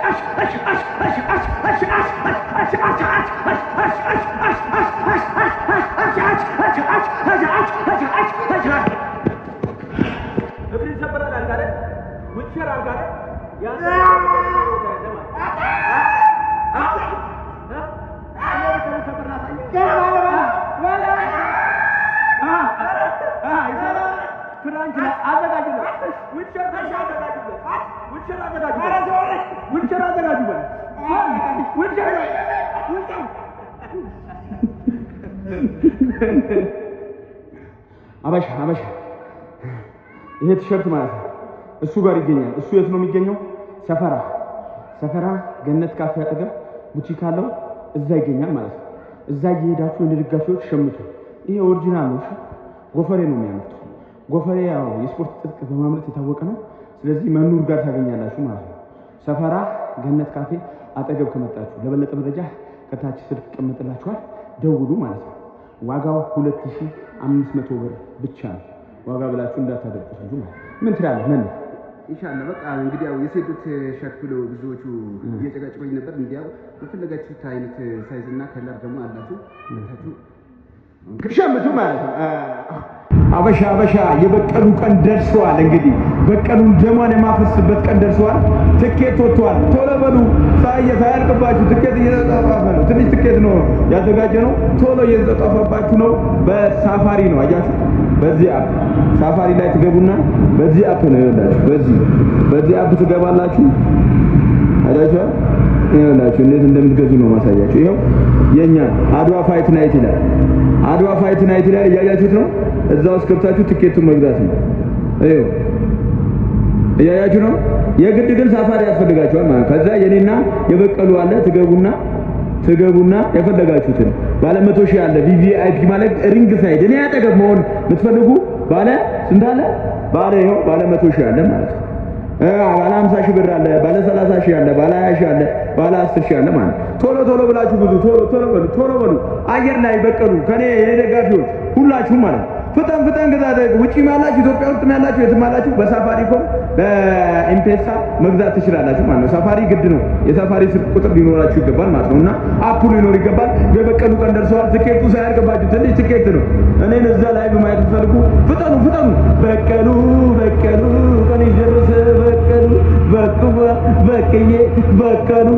እሺ፣ እሺ፣ እሺ፣ እሺ፣ እሺ፣ እሺ፣ እሺ፣ እሺ፣ እሺ፣ እሺ፣ እሺ፣ እሺ፣ እሺ፣ እሺ፣ እሺ፣ እሺ። እግር ይሰበራል አልክ አይደል? ዊልቸር አልክ አይደል? ያን ዊልቸር አዘጋጁ። ዊልቸር አበሻ አበሻ፣ ይሄ ቲሸርት ማለት ነው እሱ ጋር ይገኛል። እሱ የት ነው የሚገኘው? ሰፈራ ሰፈራ ገነት ካፌ አጠገብ ቡቲክ አለው፣ እዛ ይገኛል ማለት ነው። እዛ እየሄዳችሁ እንደ ደጋፊዎች ሸምቱ። ይሄ original ነው። እሺ፣ ጎፈሬ ነው የሚያመርተው። ጎፈሬ ያው የስፖርት ትጥቅ በማምረት የታወቀ ነው። ስለዚህ መኑር ጋር ታገኛላችሁ ማለት ነው። ሰፈራ ገነት ካፌ አጠገብ ከመጣችሁ ለበለጠ መረጃ ከታች ስልክ ይቀመጥላችኋል፣ ደውሉ ማለት ነው። ዋጋው 2500 ብር ብቻ ነው። ዋጋ ብላችሁ እንዳታደርጉት እንጂ ማለት ነው። ምን ትላለህ? ምን ኢንሻአላህ በቃ እንግዲህ ያው የሴዶ ቲሸርት ብሎ ብዙዎቹ እየጨቀጨቁኝ ነበር። እንዲያው በፈለጋችሁት አይነት size እና color ደግሞ አላችሁ መታችሁ ሸምቱ ማለት ነው። አበሻ አበሻ፣ የበቀሉ ቀን ደርሰዋል። እንግዲህ በቀሉን ደሟን የማፈስበት ቀን ደርሰዋል። ትኬት ወጥቷል። ቶሎ በሉ ሳያልቅባችሁ። ትኬት እየተጧጧፈ ነው። ትንሽ ትኬት ነው ያዘጋጀ ነው። ቶሎ እየተጧጧፈባችሁ ነው። በሳፋሪ ነው አያችሁ። በዚህ app ሳፋሪ ላይ ትገቡና በዚህ app ነው ይኸውላችሁ። በዚህ app ትገባላችሁ። አያችሁ፣ ይኸውላችሁ እንዴት እንደምትገዙ ነው ማሳያችሁ። ይኸው የኛ አድዋ fight night ይላል። አድዋ fight night ይላል። እያያችሁት ነው። እዛ ውስጥ ገብታችሁ ትኬቱን መግዛት ነው። ይኸው እያያችሁ ነው። የግድ ግን ሳፋሪ ያስፈልጋችኋል ማለት። ከዛ የኔና የበቀሉ አለ። ትገቡና የፈለጋችሁትን ባለ 100,000 አለ። VVIP ማለት ring side እኔ አጠገብ መሆን የምትፈልጉ ባለ ስንት አለ? ባለ ይኸው ባለ 100,000 አለ ማለት ነው። ባለ 50,000 ብር አለ፣ ባለ 30,000 አለ፣ ባለ 20,000 አለ፣ ባለ 10,000 አለ ማለት ነው። ቶሎ ቶሎ ብላችሁ ግዙ። ቶሎ ቶሎ በሉ፣ ቶሎ በሉ። አየር ላይ በቀሉ ከኔ የኔ ደጋፊዎች ሁላችሁም ማለት ነው። ፍጠን ፍጠን ግዛ። ውጪም ያላችሁ፣ ኢትዮጵያ ውስጥም ያላችሁ፣ የትም ያላችሁ በሳፋሪኮም በኤምፔሳ መግዛት ትችላላችሁ ማለት ነው። ሳፋሪ ግድ ነው። የሳፋሪ ስልክ ቁጥር ሊኖራችሁ ይገባል ማለት ነው። እና app ኡ ሊኖር ይገባል። የበቀሉ ቀን ደርሰዋል። ትኬቱ ሳያልቅባችሁ፣ ትንሽ ትኬት ነው። እኔን እዛ ላይ በማየት ትፈልጉ ፍጠኑ ፍጠኑ። በቀሉ በቀሉ ቀን ይደርስ በቀሉ በቅዬ በቀሉ።